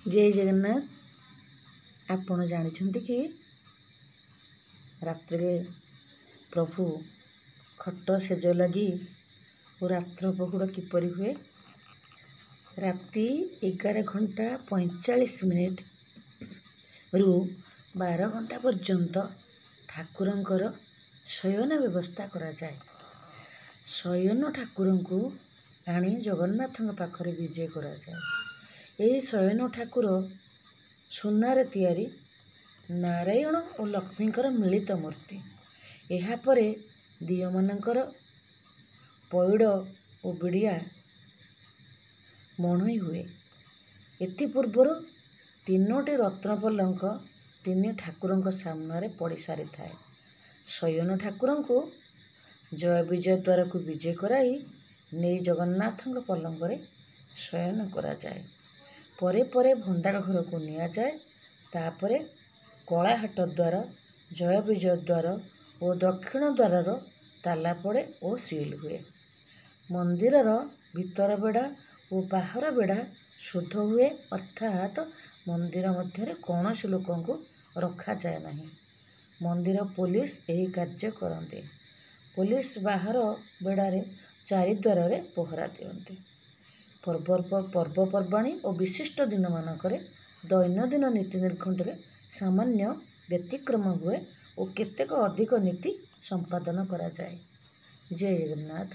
ଜୟ ଜଗନ୍ନାଥ। ଆପଣ ଜାଣିଛନ୍ତି କି ରାତ୍ରିରେ ପ୍ରଭୁ ଖଟ ଶେଯ ଲାଗି ଓ ରାତ୍ର ପହୁଡ଼ କିପରି ହୁଏ? ରାତି 11 ଘଣ୍ଟା 45 ମିନିଟ୍ରୁ 12 ଘଣ୍ଟା ପର୍ଯ୍ୟନ୍ତ ଠାକୁରଙ୍କର ଶୟନ ବ୍ୟବସ୍ଥା କରାଯାଏ। ଶୟନ ଠାକୁରଙ୍କୁ ଆଣି ଜଗନ୍ନାଥଙ୍କ ପାଖରେ ବିଜେ କରାଯାଏ। ଏହି ଶୟନ ଠାକୁର ସୁନାରେ ତିଆରି ନାରାୟଣ ଓ ଲକ୍ଷ୍ମୀଙ୍କର ମିଳିତ ମୂର୍ତ୍ତି। ଏହାପରେ ଦିଅଁମାନଙ୍କର ପଇଡ଼ ଓ ବିଡ଼ିଆ ମଣୋହି ହୁଏ। ଏଥିପୂର୍ବରୁ 3ଟି ରତ୍ନ ପଲଙ୍କ ତିନି ଠାକୁରଙ୍କ ସାମ୍ନାରେ ପଡ଼ି ସାରିଥାଏ। ଶୟନ ଠାକୁରଙ୍କୁ ଜୟ ବିଜୟ ଦ୍ୱାରକୁ ବିଜେ କରାଇ ନେଇ ଜଗନ୍ନାଥଙ୍କ ପଲଙ୍କରେ ଶୟନ କରାଯାଏ। ପରେ ପରେ ଭଣ୍ଡାର ଘରକୁ ନିଆଯାଏ। ତାପରେ କଳାହାଟ ଦ୍ୱାର, ଜୟ ବିଜୟ ଦ୍ୱାର ଓ ଦକ୍ଷିଣ ଦ୍ୱାରର ତାଲା ପଡ଼େ ଓ ସିଲ୍ ହୁଏ। ମନ୍ଦିରର ଭିତର ବେଢ଼ା ଓ ବାହାର ବେଢ଼ା ଶୁଦ୍ଧ ହୁଏ, ଅର୍ଥାତ୍ ମନ୍ଦିର ମଧ୍ୟରେ କୌଣସି ଲୋକଙ୍କୁ ରଖାଯାଏ ନାହିଁ। ମନ୍ଦିର ପୋଲିସ ଏହି କାର୍ଯ୍ୟ କରନ୍ତି। ପୋଲିସ ବାହାର ବେଢ଼ାରେ ଚାରିଦ୍ୱାରରେ ପହରା ଦିଅନ୍ତି। ପର୍ବପର୍ବାଣି ଓ ବିଶିଷ୍ଟ ଦିନମାନଙ୍କରେ ଦୈନନ୍ଦିନ ନୀତି ନିର୍ଘଣ୍ଟରେ ସାମାନ୍ୟ ବ୍ୟତିକ୍ରମ ହୁଏ ଓ କେତେକ ଅଧିକ ନୀତି ସମ୍ପାଦନ କରାଯାଏ। ଜୟ ଜଗନ୍ନାଥ।